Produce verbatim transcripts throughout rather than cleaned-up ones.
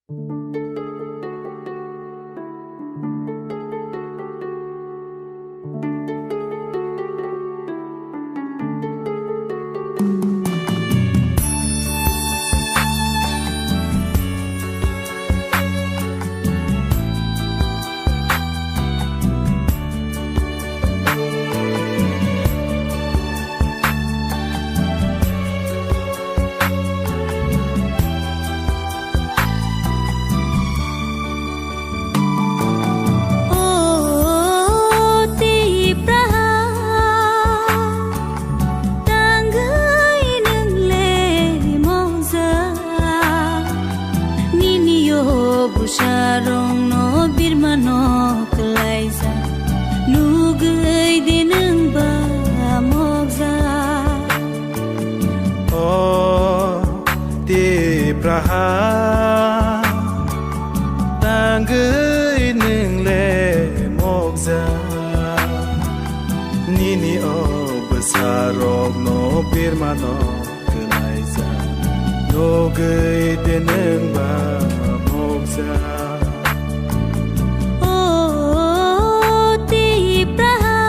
O Tipraha, tangwi nwng le mokjak, nini o bwsarokno birmano kwlaijak, nugwi de nwng ba mokjak. O Tipraha, tangwi nwng le mokjak, nini o bwsarokno birmano kwlaijak, nugwi de nwng ba mokjak. O Tipraha.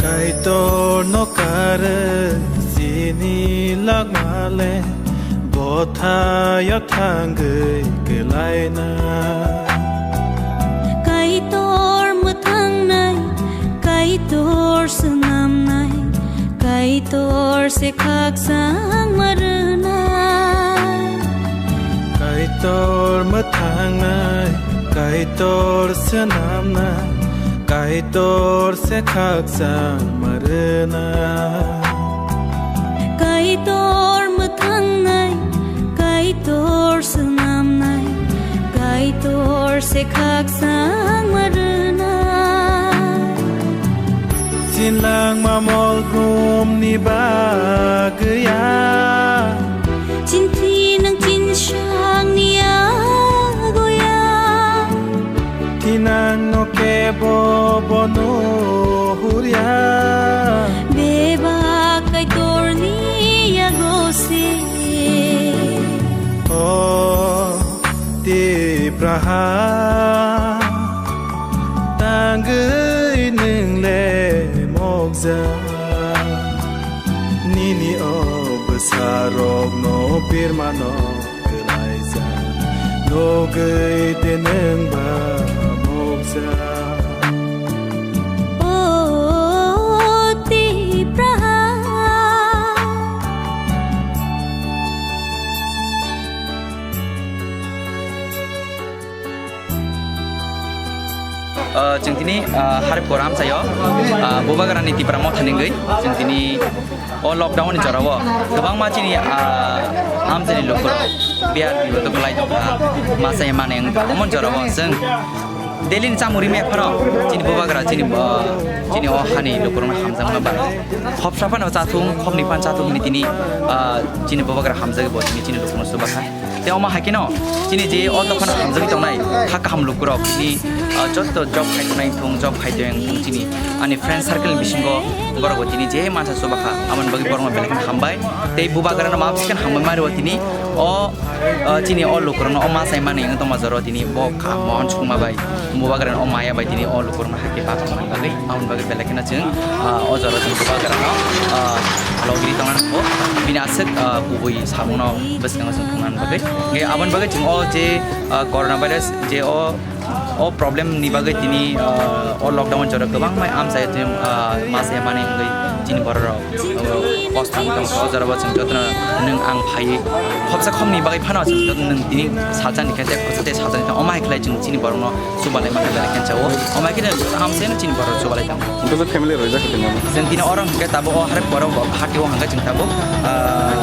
Kaitor no karwi chini langma le bothayo thangwi kwlaina. Kaitor mwthangnai, Kaitor swnamnai, Kaitor se khakchangma rwnai. Kaitor mwthangnai, Kaitor swnamnai, Kaitor se khakchangma rwnai. Kaitor mwthangnai, Kaitor swnamnai, Kaitor se khakchangma rwnai. Chinlangma mol brumni bagwi ya. Chinthwi nwng chinsakni yago ya. Thinangno kebo bo nuhurya. Bebak Kaitorni yago se. O Tipraha, tangwi nwng le mokjak, nini o bwsarokno birmano kwlaijak, nugwi de nwng ba mokjak. O Tipraha. Ah, chwng tini, ah, harip kora amchaio, ah, Bubagrani Tipra Motha ni wngwi chwng tini o lockdown ni jorao kwbangma chini, ah, amchaini lukurok biyar bibodo kwlai tongkha, masa manwi wngkha. Omo jorao chwng daily ni chamung rimwi phano chini Bubagra chini, ah, chini o hani lukurokno hamjakma bai. Khopsa phano chathung, khopni phano chathung hwnwi tini, ah, chini Bubagra hamjagwi bo tini chini lukurokno chubakha. Tei omo hai kheno chini je o dophano hamjagwi tongnai kha kaham lukurok, tini, ah, joto job khai tongnai wngthung, job khai tong wngthung chini ani friend circle ni bisingo borok bo tini je mansa chubakha, aboni bagwi borokno belai kheno hambai. Tei Bubagrano ma bwswk hambai ma rwo tini o, ah, chini o lukurokno o masa manwi wng tongma jora tini bo kaham uansukma bai, Bubagrano o maya bai tini o lukurokno hai khe bak tongmani bagwi, aboni bagwi belai kheno chwng, ah, o jora chwng Bubagrano, ah, logiri tongna nango, bini aswk, ah, kubui samungno bwskango chwng thumnani bagwi. Hwnkhe aboni bagwi chwng o je, ah, corona virus je o, o problem ni bagwi tini, ah, o lockdown jora kwbangma amchai tini, ah, masa manwi wngwi chini bororok, ah, Kosto wng tong kha, o jora bo chwng jotono nwng ang phaiwi khopsa khopni bagwi phano chwng jotono nwng tini salsa ni khe tei khopsa tei salsa ni khe omo hai khlai chwng chini borokno chubalai mano belai khe chao. Omo hai khe hamseno chini borok chubalai tongo. Hwnkhe je family rwjak khe tini omo? Chwng tini oro hwnkhe tabuk o harap borok hati o hwnkhe chwng tabuk, ah,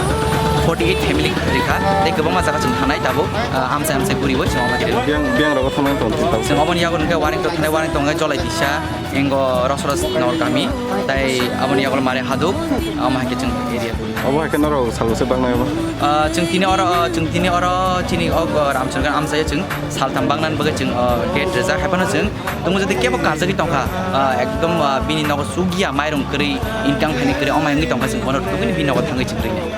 forty eight family rikha tei kwbangma jaga chwng thanai tabuk, ah, amchai amchai guriwi chwng omo hai khe. Biyang, biyang rogo thangna tong tabuk. Chwng oboni yago hwnkhe warning to thanai warning tongo jolai tisa. Engo Rosros Nor kami, tai aboni yago Mare Haduk, amo hai khe chwng area bui. Obo hai khe norok salo se bangnai obo? Ah, chwng tini oro, ah, chwng tini oro chini o, ah, Ramchandra amchai chwng saltham bangnan bagwi chwng, ah, gate rwjak, hai phano chwng tongmo jodi kebo karjagwi tongkha, ah, ekdom, ah, bini nogo chukya mairung kwrwi, income khaini kwrwi, omo hai wngwi tongkha chwng bono tubuni bini nogo thangwi chwng rwnai.